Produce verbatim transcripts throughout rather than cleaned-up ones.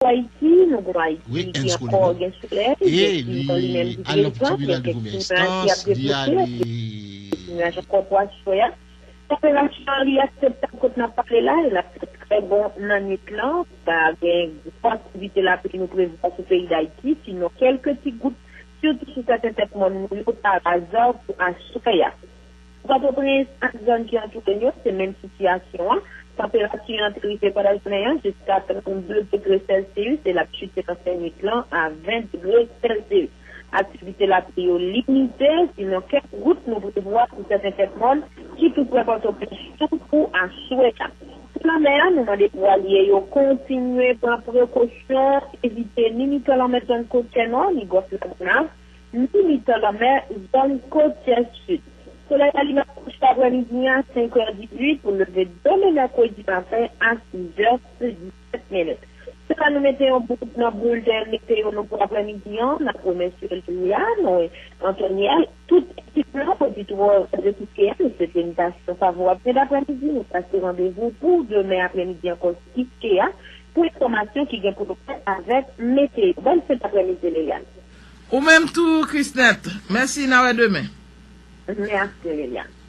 Ayiti, nou gen Ayiti ki ankò gen solèy, gen siklòn li menm ki prezan, gen kèk ti nwaj ki ap depoze, gen ti nwaj ankò pou aswè a. Tanperati an li akseptab kote n ap pale la, e l ap fè trè bon nan nwit lan. Pa gen gwo aktivite lapli nou prevwa sou peyi Dayiti, sinon kèlke ti gout, sitou sou sèten tèt mòn nou yo pa aza pou aswè a. Pòtoprens ak zòn ki antoure l yo, se menm sitiyasyon an. Tanperati an te rive pandan jounen an jiska trannde degre Celsius e l ap chite nan fen nwit lan a ven degre Celsius. Aktivite lapli yo limite, sinon kèk gout nou prevwa sou sèten tèt mòn ki tou prè Pòtoprens tou pou aswè a. Sou lanmè a, nou mande pou alye yo kontinye pran prekosyon, evite ni mitan lanmè zòn kotyè nò, ni gòf Lagonav, ni mitan lanmè zòn kotyè sid. Solèy la li ap kouche aprèmidi a senk è dizuit pou leve demen mèkredi maten a sis è disèt minit. Se la nou mete yon bout nan bilten meteo nou pou aprèmidi an. N ap remèsye Liliane, Antoniel, tout ekip la, oditè Radio Kiskeya, nou swete yon tasyon favorab fen daprèmidi. Nou pase randevou pou demen aprèmidi ankò sou Kiskeya pou enfòmasyon ki gen pou nou fè avèk meteo. Bòn fen daprèmidi, Liliane. Ou menm tou, Krisnèt. Mèsi, n a wè demen. Mèsi, Liliane.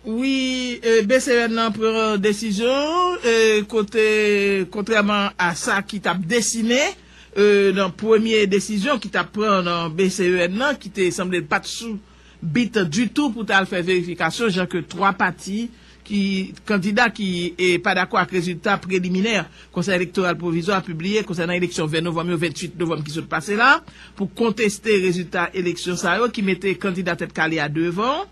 Wi, e, B C E N nan pran desizyon, e, kote, kontrèman a sa ki t ap desine, e, nan premye desizyon ki t ap pran nan B C E N nan, ki te sanble l pa t sou bit ditou pou t al fè verifikasyon, jan ke twa pati ki, kandida ki, e, pa dakò ak rezilta preliminè Konsèy Elektoral Pwovizwa pibliye konsènan eleksyon ven novanm yo, venntuit novanm ki sot pase la, pou konteste rezilta eleksyon sa yo ki mete kandida Tèt Kale a devan.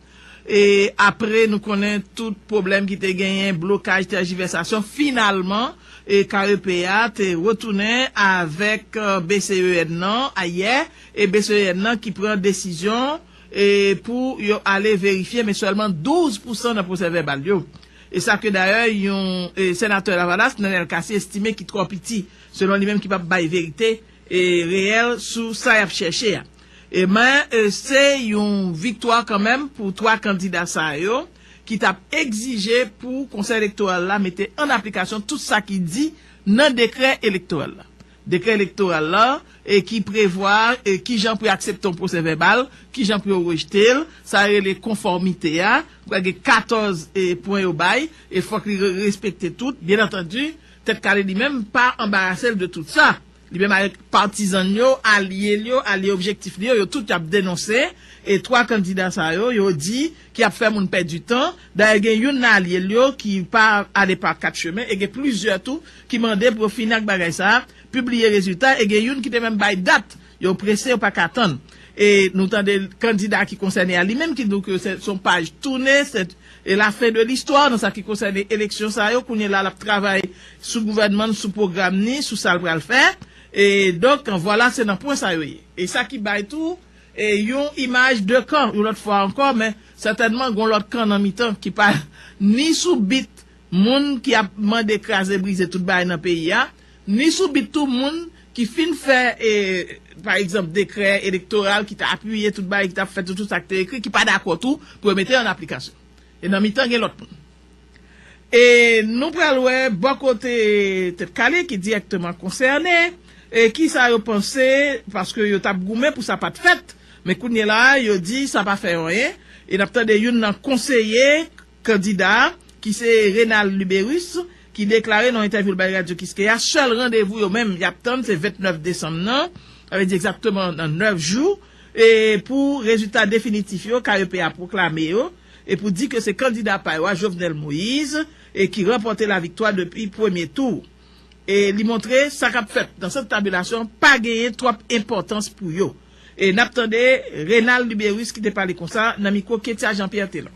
E apre, nou konnen tout pwoblèm ki te genyen, blokaj, tèjivèsasyon, finalman, e K E P a te retounen avèk, e, B C E N nan ayè, e B C E N nan ki pran desizyon, e pou yo ale verifye, men sèlman douz pousan nan pwosè vèbal yo. E sa ke dayè yon, e, senatè Lavalas, Nenel Cassy, estime ki twò piti, selon li menm, ki p ap bay verite, e, reyèl sou sa y ap chèche a. E men, e, se yon viktwa kanmenm pou twa kandida sa yo ki t ap egzije pou Konsèy Elektoral la mete an aplikasyon tout sa ki di nan dekrè elektoral la. Dekrè elektoral la, e ki prevwa, e kijan pou yo aksepte yon pwosè vèbal, kijan pou yo rejte l, sa yo rele konfòmite a, pral gen katòz, e, pwen yo bay, e fòk li re-, respekte tout. Byen antandi, Tèt Kale li menm pa anbarase l de tout sa. Li menm avèk patizan l yo, alye l yo, alye objektif li yo, yo tout y ap denonse, e twa kandida sa yo, yo di ki ap fè moun pèdi tan. Dayè, gen youn nan alye l yo ki pa ale pa kat chemen, e gen plizyè tou ki mande pou yo fini ak bagay sa a, pibliye rezilta, e gen youn ki te menm bay dat, yo prese, yo pa ka tann. E nou tande kandida ki konsène a, li menm ki di w ke se, se yon paj tounen, se, e la fen de listwa nan sa ki konsène eleksyon sa yo. Kounye la, l ap travay sou gouvènman l, sou pwogram ni, sou sa l pral fè. E donk, vwala, se nan pwen sa yo ye. E sa ki bay tou, e yon imaj de kan, yon lòt fwa ankò, men sètènman, gon lòt kan nan mitan ki pa ni sou bit moun ki ap mande kraze brize tout bagay nan peyi a, ni sou bit tou moun ki fin fè, e, pa egzanp, dekrè elektoral ki t apiye tout bagay, ki t ap fè tout, tout sa k te ekri, ki pa dakò tou pou yo mete yo an aplikasyon. E nan mitan, gen lòt moun. E nou pral wè bò kote Tèt Kale ki dirèkteman konsène, e kisa yo panse, paske yo t ap goumen pou sa pa t fèt, men kounye la a, yo di sa pa fè anyen. E n ap tande youn nan konseye kandida a, ki se Renald Lubérus, ki deklare nan yon entèvyou l bay Radyo Kiskeya, sèl randevou yo menm y ap tann se vennèf desanm nan, sa vle di egzakteman nan nèf jou, e pou rezilta definitif yo, K E P a pwoklame yo, e pou di ke se kandida pa yo a, Jovenel Moïse, e ki ranpòte laviktwa depi premye tou. E li montre sa k ap fèt nan sant tabilasyon pa genyen twòp enpòtans pou yo. E n ap tande Renald Lubérus ki te pale konsa nan mikwo Ketia Jean Pierre Telon.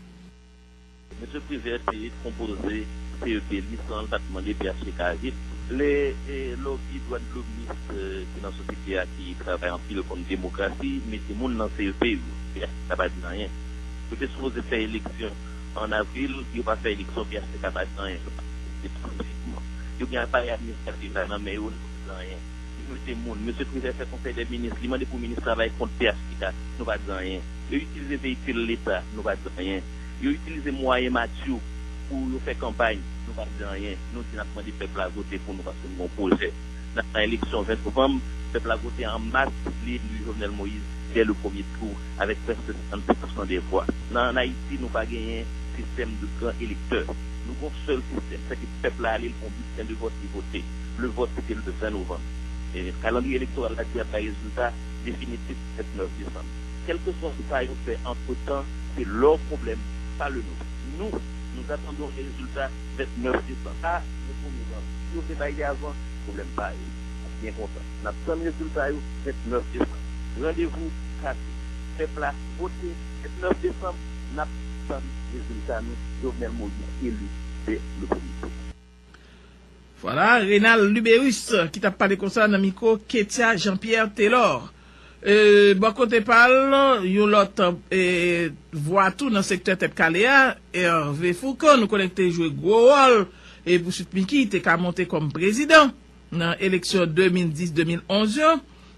Mesye Privert te konpoze C E P li san l pa t mande P H T K avi l. Lè, e, lòbi dwadlomist, e, ki nan sosyete a ki travay anpil kont demokrasi, mete moun nan C E P yo, P H T K pa di anyen. Yo te sipoze fè eleksyon an avril, yo pa fè eleksyon, P H T K pa di anyen. Yo pa fè eleksyon. Yo gen aparèy administratif la nan men yo, nou pa di anyen. Yo mete moun, mesye Privert fè konsèy dè minis, li mande pou minis travay kont P H T K, nou pa di anyen. Yo itilize veyikil leta, nou pa di anyen. Yo itilize mwayen Matthew pou yo fè kanpay, Pa di anyen. Nou di n ap mande pèp la vote pou nou paske nou gen yon pwojè. Nan eleksyon ven novanm, pèp la vote an mas, li eli Jovenel Moïse dès le premier tour avèk prèske sèkannsenk pousan dè vwa. Nan, ann Ayiti, nou pa genyen sistèm de gran elektè. Nou gen yon sèl sistèm, sèke pèp la ale, l pran yon bilten de vòt, li vote. Le vote, se te le ven novanm. E kalandriye elektoral la di ap bay rezilta definitif vennèf desanm. Kèlkeswa sa yo fè antretan, se lè pwoblèm, pa le nôtre. Nous, nous attendons les résultats vennèf desanm. Pa gen pwoblèm. Si yo te bay li avan, pwoblèm pa yo. N ap byen kontan. N ap tann rezilta yo vennèf desanm. Randevou kase. Pèp la vote vennèf desanm. N ap tann rezilta nou. Jovenel Moïse eli dès le premier tour. Vwala, Renald Lubérus ki t ap pale konsa nan mikwo Ketia Jean Pierre Telor. E, bò kote pa l, yon lòt e, vwa tou nan sektè Tèt Kale a, Hervé Fourcand, nou konnen ki te jwe gwo wòl e pou Sweet Micky te ka monte kòm prezidan nan eleksyon de mil dis de mil onz yo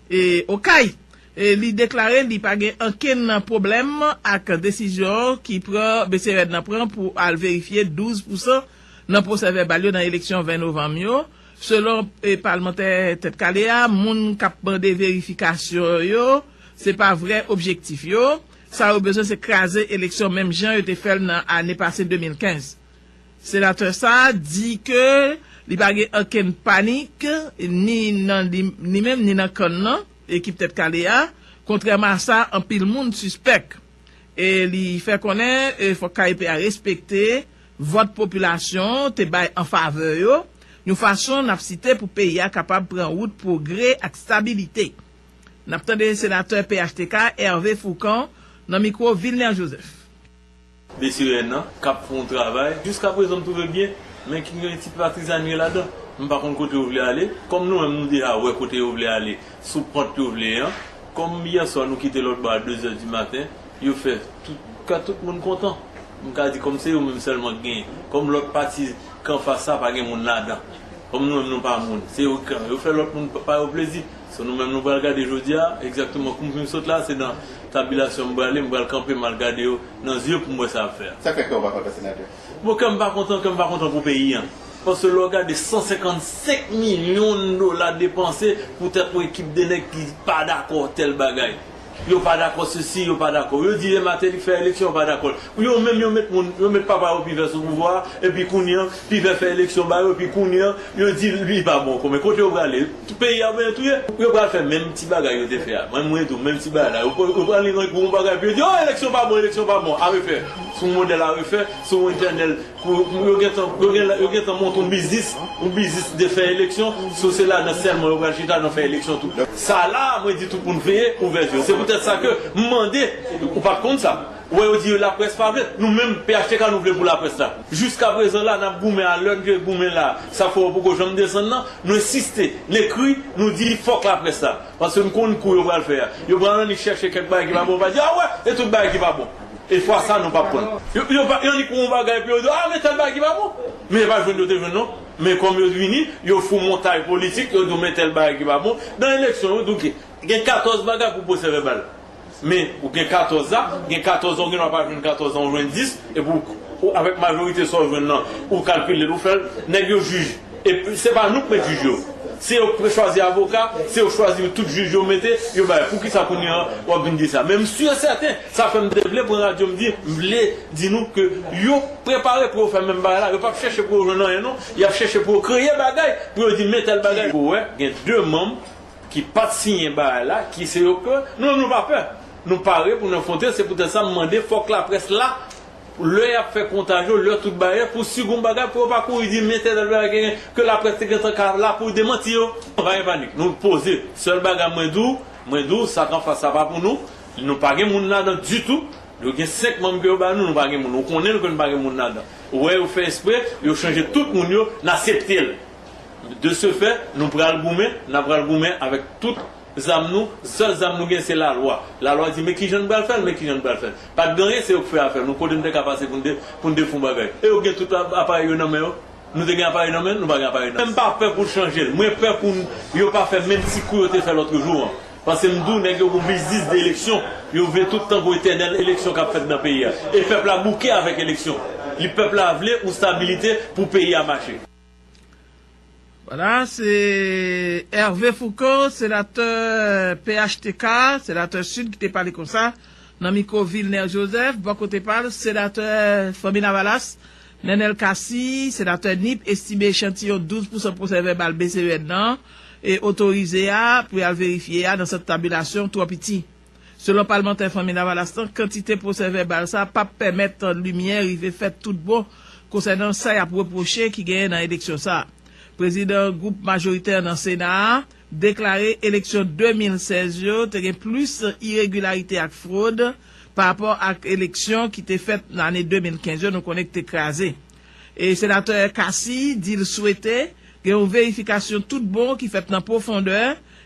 e Okay. E li deklare li pa gen ankenn pwoblèm ak desizyon ki pran B C E N nan pran pou al verifye douz pousan nan pwosè vèbal yo nan eleksyon ven novanm yo. Selon e, palmantè Tèt Kale a, moun k ap mande verifikasyon yo, se pa vrè objektif yo. Sa yo bezwen se kraze eleksyon menm jan yo te fè l nan ane pase de mil kenz. Senatè sa a di ke li pa gen okenn panik ni nan li, li menm ni nan kann nan, ekip Tèt Kale a, kontrèman a sa anpil moun sispèk. E li fè konnen e fòk K E P a respekte vòt popilasyon te bay an favè yo, yon fason n ap site pou peyi a kapab pran wout pwogre ak stabilite. N ap tande senatè P H T K Hervé Fourcand nan mikwo Vilner Joseph. B C E N nan k ap fè yon travay. Jiskaprezan m twouve byen, men ki gen ti patizannye ladan. M pa konn kote yo vle ale. Kòm nou menm nou deja wè kote yo vle ale, sou pant yo vle an. Kòm yèswa nou kite lòt bò a de zè di maten, yo fè tout, ka tout moun kontan. M ka di kòm se yo menm sèlman k genyen. Kòm lòt pati k anfas sa pa gen moun ladan. Kòm nou menm nou pa moun, se yo k yo fè lòt moun pa yo plezi. So nou menm nou pral gade jodi a, egzakteman kou m fin sot la, se nan tabilasyon m prale, m pral kanpe, m al gade yo nan zye pou m wè sa y ap fè a. Sa k fè kè w pa kontan, Senatè? Bon, kè m pa kontan, kè m pa kontan pou peyi a. Paske lè w gade san senkannsenk milyon dola depanse poutèt yon ekip de nèg ki pa dakò tèl bagay. Yo pa dakò sesi, yo pa dakò. Yo di e Martelly k fè eleksyon, yo pa dakò. Yo menm yo met moun, yo met papa yo Pivè sou pouvwa a, epi kounye a, Pivè fè eleksyon ba yo, epi kounye a, yo di li pa bon ankò. Men kote yo prale? Peyi a oubyen tou ye? Yo pral fè menm ti bagay yo te fè a. Mwen, mwen tou, menm ti bagay la. Yo pral li nan gwo bagay, epi yo di, o, eleksyon pa bon, eleksyon pa bon. A refè. Sou modèl a refè, sou entènèl. Pou, pou yo gentan, yo gen, yo gentan monte yon biznis, yon biznis de fè eleksyon, sou se ladan sèlman yo pral chita nan fè eleksyon tou. Sa la, mwen di tout moun veye, ouvè zye w. Se poutèt sa ke m mande, ou pa t konn sa. Ou wè yo di laprès pa vle, nou menm P H T K nou vle pou laprès la. Jiskaprezan la, n ap goumen a lè n dwe goumen la, sa fè w poko janm desann nan, nou ensiste, n ekri, nou di fòk laprès la. Paske n konn kou yo pral fè a. Yo pral annik chèche kèk bagay ki pa bon, yo pral di, a wè, e tout bagay ki pa bon. E fwa sa nou p ap pran. Yo, yo, pa, yo annik wè yon bagay epi yo di, a, men tèl bagay ki pa bon. Men yo pa jwenn yo te jwenn non. Men kòm yo vini, yo fou montay politik, yo di w men tèl bagay ki pa bon. Nan eleksyon, yo di w gen, gen katòz bagay pou pwosè vèbal. Men, ou gen katòz la, gen katòz la, ou gen dwa pa jwenn katòz la, ou jwenn dis, epi w, ou, avèk majorite sa w jwenn nan, ou kalkile l, ou fè l, nèg yo jij. E se pa nou k met jij yo. Se yo k chwazi avoka, se yo k chwazi tout jij yo mete, yo bay. Poukisa kounye a w ap vin di sa? Men m si e sèten, sa fè m te vle pran radyo m di, m vle di nou ke yo prepare pou yo fè menm bagay la, yo p ap chèche pou yo jwenn anyen non, y ap chèche pou yo kreye bagay, pou yo di men tèl bagay. Ou wè, gen de manm ki pa t siyen bagay la, ki se yo ke, nou menm nou pa pè. Nou pare pou nou afwonte, se poutèt sa m mande fòk laprès la, lè y ap fè kontaj yo, lè tout bagay, pou si gon bagay, pou yo pa kouri di men tèl bagay genyen, ke laprès te gentan ka la pou demanti yo. Pa gen panik, nou poze. Sèl bagay mwen di w, mwen di w, sa k anfas sa pa pou nou, nou pa gen moun ladan ditou, yo gen senk manm ke yo ba nou, nou pa gen moun, ou konnen ke nou pa gen moun ladan. Ou wè yo fè espre, yo chanje tout moun yo, n aksepte l. De ce fait, nou pral goumen, n a pral goumen avèk tout zam nou, sèl zam nou gen se lalwa. Lalwa di men kijan n pral fè l, men kijan n pral fè l. Pa t gen anyen, se yo k fè afè nou. Kote n te ka pase pou n de, pou n defon bagay? E yo gen tout ap, aparèy yo nan men yo? Nou te gen aparèy nan men n? Nou pa gen aparèy nan men n. Men m pa pè pou l chanje l. Mwen pè pou n, yo pa fè menm ti kou yo te fè lòt jou an. Paske m di w, nèg yo gon biznis de eleksyon. Yo vle tout tan gon etènèl eleksyon k ap fèt nan peyi a. E pèp la bouke avèk eleksyon. Li pèp la vle yon stabilite pou peyi a mache. Vwala, se Hervé Foucault, senatè P H T K, senatè Sid, ki te pale konsa nan mikwo Vilner Joseph. Bò kote pa l, senatè Fanmi Lavalas, Nenel Cassy, senatè Nip, estime echantiyon douz pousan pwosè vèbal B C E N nan e otorize a pou y al verifye a nan sant tabilasyon twò piti. Selon palmantè Fanmi Lavalas lan, kantite pwosè vèbal sa p ap pèmèt limyè rive fèt tout bon konsènan sa y ap repwoche ki genyen nan eleksyon sa. Prezidan gwoup majoritè nan Sena a deklare eleksyon de mil sèz yo te gen plis iregilarite ak fwod pa rapò ak eleksyon ki te fèt nan ane de mil kenz yo, nou konnen ki te kraze. E senatè Cassy di l swete gen yon verifikasyon tout bon ki fèt nan pwofondè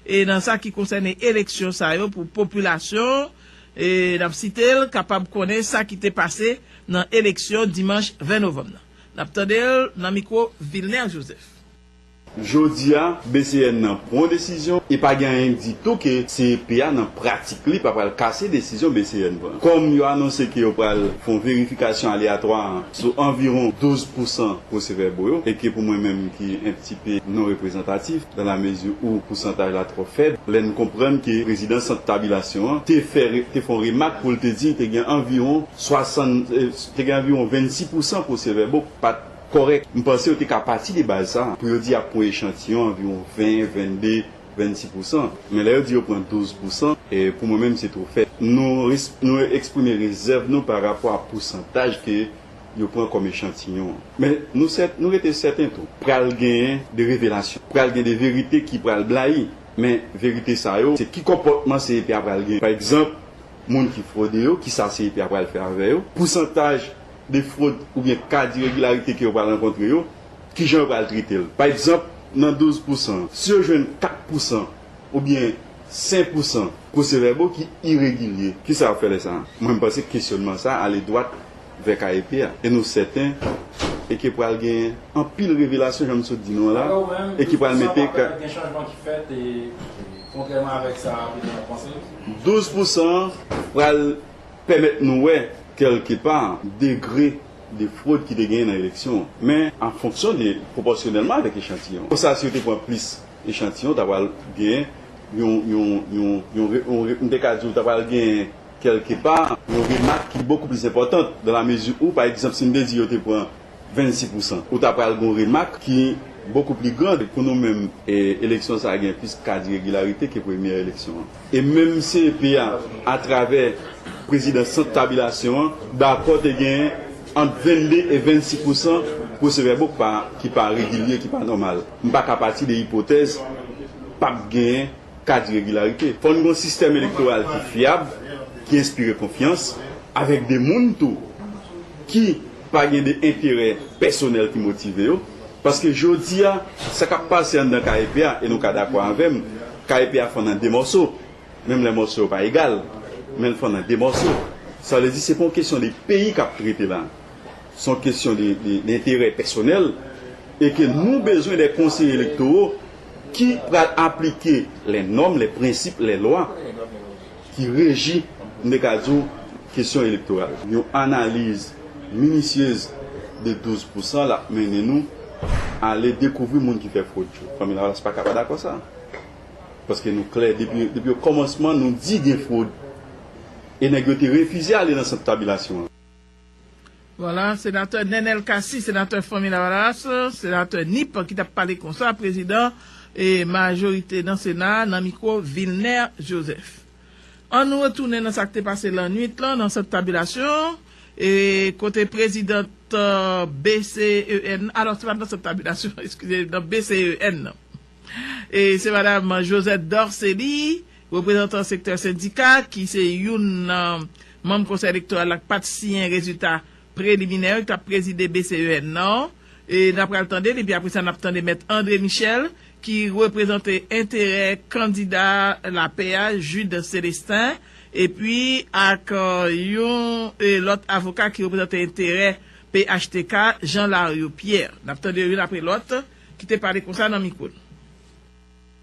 e nan sa ki konsène eleksyon sa yo pou popilasyon, e n ap site l, kapab konnen sa ki te pase nan eleksyon dimanch ven novanm nan. N ap tande l nan mikwo Vilner Joseph. Jodi a, B C N nan pran yon desizyon e pa gen anyen k di tou ke C E P a nan pratik li pa pral kase desizyon B C N pran. Kòm yo anonse ke yo pral fè yon verifikasyon aleyatwa sou anviwon douz pousan pwosevèbo yo, e ke pou mwen menm ki en pti pe non reprezantatif, dan la mezi ou pousantaj la twò fèb, lè n konprann ke prezidan sant tabilasyon an te fè, te fè yon remak pou l te di te gen anviwon swasann, eh, te gen anviwon vennsis pousan pwosevèbo k pa t kòrèk. M panse yo te ka pati de baz sa pou yo di y ap pran echantiyon anviwon ven, vennde, vennsis pousan. Men lè yo di yo pran douz pousan, e pou mwen menm se twò fèb. Nou res-, nou eksprime rezèv nou pa rapò a pousantaj ke yo pran kòm echantiyon an. Men nou sèt-, nou rete sèten tou, pral genyen de revelasyon, pral gen de verite ki pral blayi. Men verite sa yo, se ki konpòtman C E P a pral genyen. Pa egzanp, moun ki fwode yo, kisa C E P a pral fè avè yo, pousantaj de fwod oubyen ka diregilarite ke yo pral rankontre yo, kijan yo pral trete l. Pa egzanp, nan douz pousan, si yo jwenn kat pousan oubyen senk pousan pwosevèbo ki iregilye, kisa y ap fè lè sa a? Mwen, m panse kesyònman sa a ale dwat vè K E P a. E nou sèten e ke pral gen anpil revelasyon, jan m sot di nou an la, e ki pral mete ka- Gen chanjman ki fèt, e, kontrèman avèk sa prezidan an panse. Douz pousan pral pèmèt nou wè, kèlkepa, degre de fwod ki te genyen nan eleksyon an. Men, an fonksyon de, pwopòsyonèlman avèk echantiyon. Konsa, si yo te pran plis echantiyon, ta pral gen yon, yon, yon, yon, re- yon re- m te ka di w, ta pral gen kèlkepa, yon remak ki bokou plis enpòtan, dan la mezi ou, pa egzanp, si m te di yo te pran vennsis pousan, ou ta pral gen yon remak ki bokou pli gran pou nou menm, e, eleksyon sa a gen plis ka diregilarite ke premyè eleksyon an. E menm C E P a, atravè prezidan sant tabilasyon an, dakò te gen ant vennde e vennsis pousan pwosevèbo ki pa, ki pa regilye, ki pa nòmal. M pa ka pati de ipotèz p ap genyen ka diregilarite. Fò n gen yon sistèm elektoral ki fyab, ki enspire konfyans, avèk de moun tou ki pa gen de enterè pèsonèl ki motive yo. Paske jodi a, sa k ap pase anndan K E P a, e nou ka dakò avè m, K E P a fè nan de mòso, menm lè mòso yo pa egal, men l fè nan de mòso. Sa vle di, se pa yon kesyon de peyi k ap trete la. Se yon kesyon de, de, denterè pèsonèl e ke nou bezwen de konseye elektoro ki pral aplike les normes, les principes, les lois ki reji, m te ka di w, kesyon elektoral. Yon analiz minisyez de douz pousan l ap mennen nou ale dekouvri moun ki fè fwod yo. Fanmi Lavalas pa ka pa dakò sa. Paske nou klè, depi, depi okòmansman, nou di gen fwod. E nèg yo te refize ale nan sant tabilasyon an. Vwala, senatè Nenel Cassy, senatè Fanmi Lavalas, senatè Nip, ki t ap pale konsa, prezidan e majorite nan Sena a, nan mikwo Vilner Joseph. Ann nou retounen nan sa k te pase lannwit lan, nan sant tabilasyon, e kote prezidant, e, B C E N, alò, se pa t nan sant tabilasyon, eskize, nan B C E N nan. E se madam Josette Dorcely, reprezantan sektè sendika, ki se youn nan manm konsèy elektoral la k pa t siyen rezilta preliminè yo, ki t ap prezide B C E N nan. E n ap pral tande l, epi apre sa, n ap tande mèt André Michel, ki reprezante enterè kandida Lapè a, Jude Célestin, epi ak, e, yon, e, lòt avoka ki reprezante enterè P H T K, Jean Lariot Pierre. N ap tande yo youn apre lòt, ki te pale konsa nan mikwo n.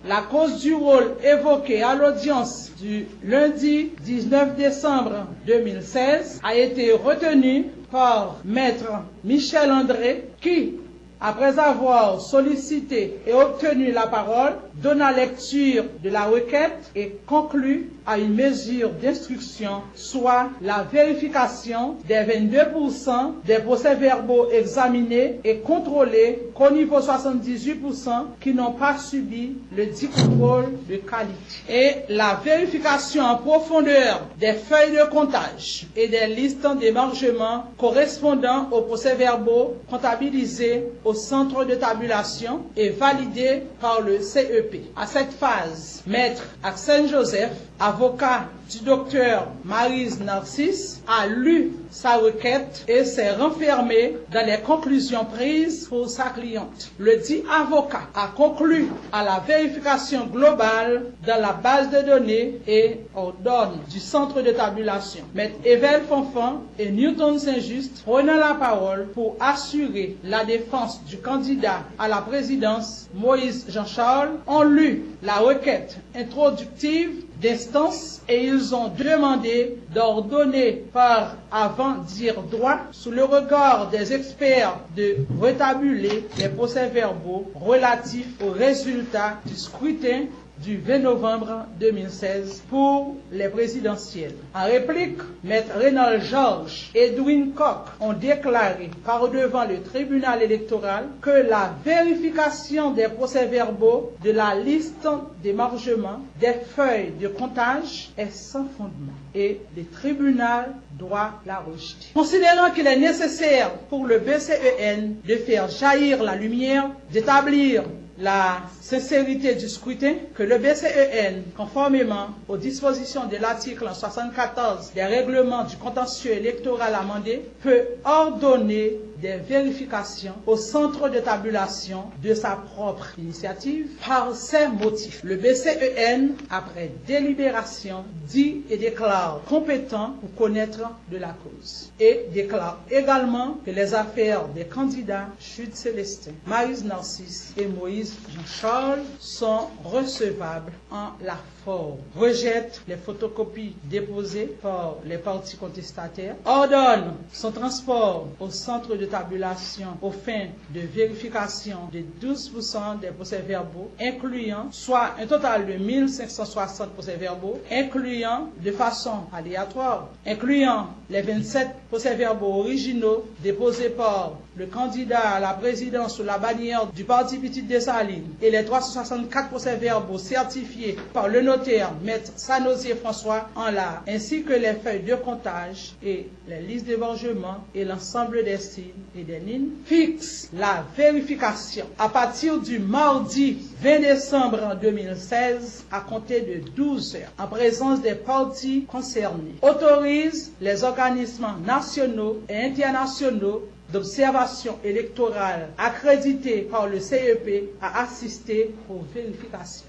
La cause du rôle évoqué à l'audience du lundi dix-neuf décembre deux mille seize a été retenue par Maître Michel André, qui, après avoir sollicité et obtenu la parole, donna lecture de la requête et conclut à une mesure d'instruction, soit la vérification des vingt-deux pour cent des procès-verbaux examinés et contrôlés, qu'au niveau soixante-dix-huit pour cent qui n'ont pas subi le dit contrôle de qualité, et la vérification en profondeur des feuilles de comptage et des listes d'émargement correspondant aux procès-verbaux comptabilisés au centre de tabulation et validés par le C E P. À cette phase, Maître Axène Joseph, avocat du docteur Maryse Narcisse, a lu sa requête et s'est renfermé dans les conclusions prises pour sa cliente. Le dit avocat a conclu à la vérification globale dans la base de données et ordonne du centre de tabulation. Maître Evel Fanfan et Newton Saint-Just, prenant la parole pour assurer la défense du candidat à la présidence, Moïse Jean-Charles, ont lu la requête introductive d'instance et ils ont demandé d'ordonner par avant-dire droit, sous le regard des experts, de retabuler les procès-verbaux relatifs aux résultats du scrutin du vingt novembre deux mille seize pour les présidentielles. En réplique, Maître Rénald Georges, Edwin Coq ont déclaré par devant le tribunal électoral que la vérification des procès-verbaux, de la liste d'émargement, des feuilles de comptage est sans fondement et le tribunal doit la rejeter. Considérant qu'il est nécessaire pour le B C E N de faire jaillir la lumière, d'établir la sincérité du scrutin, que le B C E N, conformément aux dispositions de l'article soixante-quatorze des règlements du contentieux électoral amendé, peut ordonner des vérifications au centre de tabulation de sa propre initiative par ces motifs. Le B C E N, après délibération, dit et déclare compétent pour connaître de la cause et déclare également que les affaires des candidats Jude Célestin, Maryse Narcisse et Moïse Jean-Charles sont recevables en la forme, rejette les photocopies déposées par les parties contestataires, ordonne son transport au centre de tabulation aux fins de vérification de douze pour cent des procès-verbaux, incluant soit un total de mille cinq cent soixante procès-verbaux, incluant de façon aléatoire, incluant les vingt-sept procès-verbaux originaux déposés par le candidat à la présidence sous la bannière du parti Pitit Desalin et les trois cent soixante-quatre procès-verbaux certifiés par le notaire Maître Sanosier François en la, ainsi que les feuilles de comptage et les listes d'émargement et l'ensemble des signes et des lignes, fixe la vérification à partir du mardi vingt décembre deux mille seize à compter de douze heures en présence des parties concernées. Autorise les organismes nationaux et internationaux d'observation électorale accrédités par le C E P à assister aux vérifications.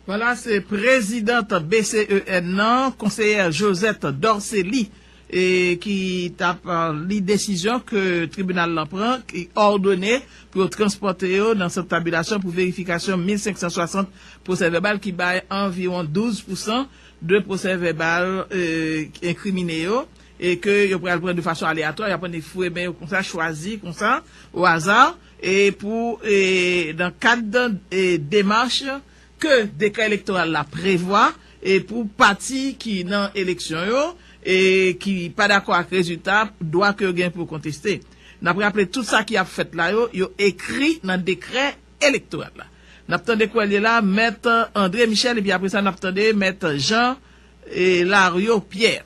Vwala, se prezidant B C E N nan, konseyè Josette Dorcely, e ki t ap li desizyon ke tribinal lan pran, ki òdone pou yo transpòte yo nan sant tabilasyon pou verifikasyon mil senk san swasant pwosè vèbal, ki bay anviwon douz pousan de pwosè vèbal e enkrimine yo, e ke yo pral pran de fason aleyatwa, y ap pran, foure men yo konsa, chwazi konsa, o aza, e pou e nan kad e demach ke dekrè elektoral la prevwa, e pou pati ki nan eleksyon yo e ki pa dakò ak rezilta, dwa ke yo gen pou yo konteste. N ap raple, tout sa ki ap fèt la yo, yo ekri nan dekrè elektoral la. N ap tande kwè l ye la, mèt André Michel, epi apre sa n ap tande mèt Jean e Lario Pierre.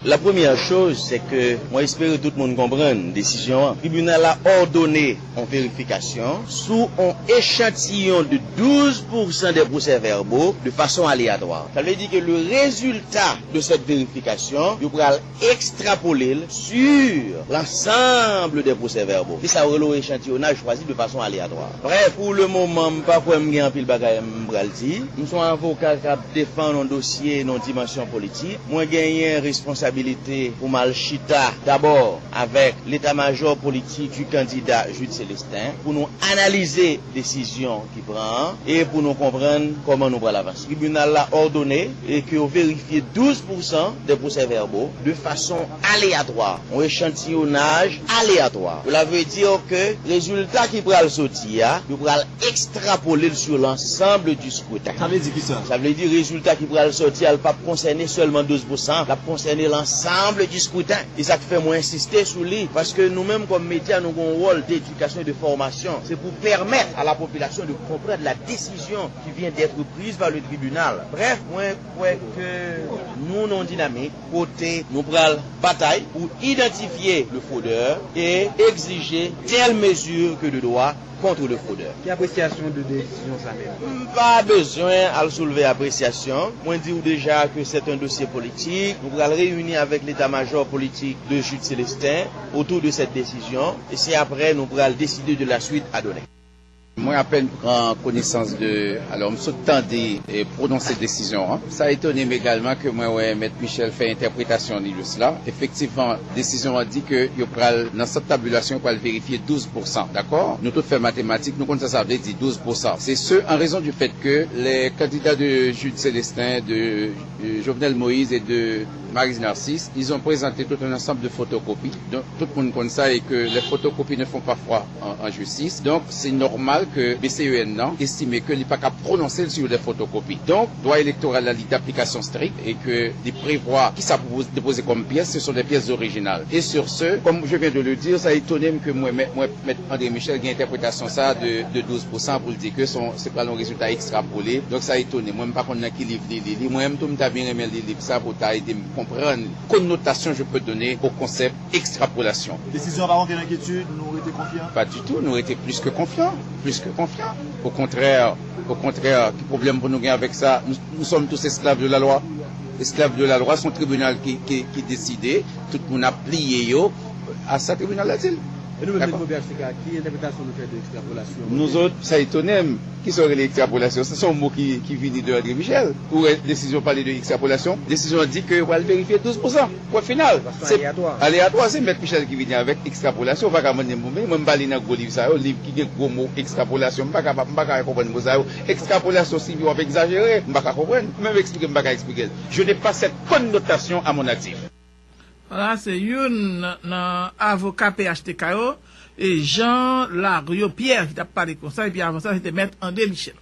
La première chose, c'est que mwen espere tout moun konprann desizyon an. Tribinal la òdone yon verifikasyon sou yon echantiyon de douz pousan de pwosè vèbo de fason aleyatwa. Sa vle di ke le rezilta de cette vérification, yo pral ekstrapole l sur l'ensemble des procès-verbaux. Se sa yo rele yon echantiyonaj chwazi de fason aleyatwa. Bref, pou le moman, m pa kwè m gen anpil bagay m pral di. M se yon avoka k ap defann yon dosye nan yon dimansyon politik. Mwen genyen responsabilite milite pou m al chita dabò avèk leta majò politik du kandida Jude Célestin pou nou analize desizyon ki pran an e pou nou konprann kòman nou pral avanse. Tribinal la òdone e ke yo verifye douz pousan de pwosè vèbo de fason aleyatwa, yon echantiyonaj aleyatwa. Cela veut dire ke rezilta ki pral soti a, yo pral ekstrapole l sur l'ensemble du scrutin. Sa vle di kisa? Sa vle di rezilta ki pral soti a, l p ap konsène sèlman douz pousan, l ap konsène l'ensemble du scrutin. E sa k fè mwen ensiste sou li, paske nou menm kòm medya, nou gen yon wòl d'edikasyon e de fòmasyon. Se pou pèmèt a la popilasyon de konprann la desizyon qui vient d'être prise par le tribunal. Bref, mwen kwè ke nou nan yon dinamik kote nou pral batay pou idantifye le fraudeur e egzije telle mesure que de droit contre le fraudeur. Ki apresyasyon de desizyon sa menm? M pa bezwen al soulve apresyasyon. Mwen di w deja ke c'est un dossier politique. Nou pral reyini avèk leta majò politik de Jude Célestin autour de cette décision. E se apre nou pral deside de la suite à donner. Mwen apèn pran konesans de, alò, m sot tande e pwononse desizyon an. Sa etone m egalman ke mwen wè Mèt Michel fè entèpretasyon li de sla. Efektivman, desizyon an di ke yo pral, nan sant tabilasyon, yo pral verifye douz pousan, dakò? Nou tout fè matematik, nou konn sa sa vle di douz pousan. C'est ce, en raison du fait que les candidats de Jude Célestin, de euh, Jovenel Moïse et de Maryse Narcisse, ils ont présenté tout un ensemble de photocopies. Donc, tout le monde connaît ça et que les photocopies ne font pas foi en, en justice. Donc, c'est normal que B C E N nan estime ke li pa ka pwononse l sur des photocopies. Donc, dwa elektoral la, li d'application stricte et que li prevwa ki sa pou depoze kòm pyès, ce sont des pièces originales. Et sur ce, comme je viens de le dire, sa etone m ke mwen, mwen, mwen Mèt André Michel gen entèpretasyon sa a de, de douz pousan pou l di ke se yon, se pral yon rezilta ekstrapole. Donk, sa etone mwen. M pa konn nan ki liv li li li. Mwen menm tou, m ta byen renmen li liv sa pou ta ede m konprann konnotasyon je peux donner au concept extrapolation. Desizyon an pa montre enkyetid, nou rete konfyan? Pas du tout, nou rete plis ke konfyan, plis ke konfyan. Au contraire, au contraire, ki pwoblèm pou nou gen avèk sa? Nous, nous sommes tous esclaves de la loi. Esclaves de la loi, se yon tribinal ki, ki, ki deside, tout moun ap pliye yo a sa tribinal la di l. E nou menm, dakò, Metro P H T K, ki entèpretasyon nou fè de ekstrapolasyon? Nou zòt, sa etone m. Kisa w rele ekstrapolasyon? Sa se yon mo ki, ki vini de André Michel. Ou wè desizyon pale de ekstrapolasyon? Desizyon an di ke yo pral verifye douz pousan. Pwen final. Fason aleyatwa. Aleyatwa, se Mèt Michel ki vini avèk ekstrapolasyon. Ou pa ka mande m pou mwen, mwen m pa li nan gwo liv sa yo, liv ki gen gwo mo ekstrapolasyon. M pa ka, m pa ka konprann mo sa yo. Ekstrapolasyon, Sylvie, w ap egzajere. M pa ka konprann. Menm eksplike, m pa ka eksplike l. Je n'ai pas cette connotation à mon actif. Vwala, se youn nan, nan avoka P H T K yo, e Jean Lariot Pierre ki t ap pale konsa, epi avan sa, se te Mèt André Michel.